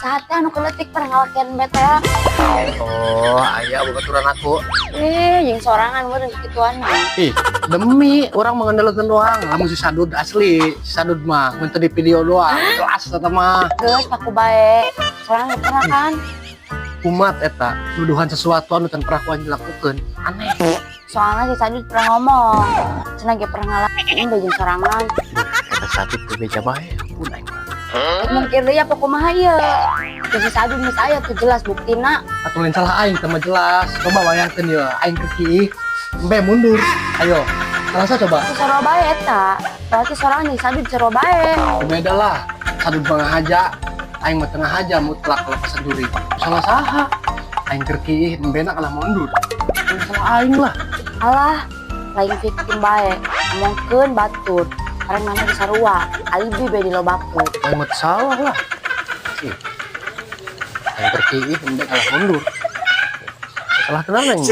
Saha anu leutik pernah ngalakeun bete? Oh, aya babaturan aku. Eh, jeung sorangan meureun kituan mah. Ih, demi orang mengandalkan doang. Lamun si Sadud asli, si Sadud mah mun teu di video doang. Jelas eta mah. Geus paku bae. Sorangan teu pernah kan? Kumat eta, nuduhan sesuatu anu can pernah ku aing dilakukeun. Aneh. Soalnya si Sadud pernah ngomong. Cenah ge pernah ngalakeun bae jeung sorangan. Eta Sadud teh beja bae, ampun aing. Rek mungkir deui apa kumaha ieu? Teu, si Sadud geus aya tuh jelas buktina. Atau lain salah aing teh mah jelas. Coba bayangkeun ya, aing kekiih, embe mundur. Ayo, salah saya coba. Itu sarua bae eta. Berarti sorangan jeung Sadud sarua bae. Beda lah. Sadud mah ngahaja, aing mah teu ngahaja mutlak kelepasan diri. Salah saha? Aing keur kiih, embena kalah mundur. Lain salah aing lah. Alah, lain victim bae. Ngomongkeun batur. Karena mana di sarua, alibi bae dilobakeun. Aing mah teu salah lah. Ih. Aing keur kiih, embe kalah mundur. Salah kenapa aing mah?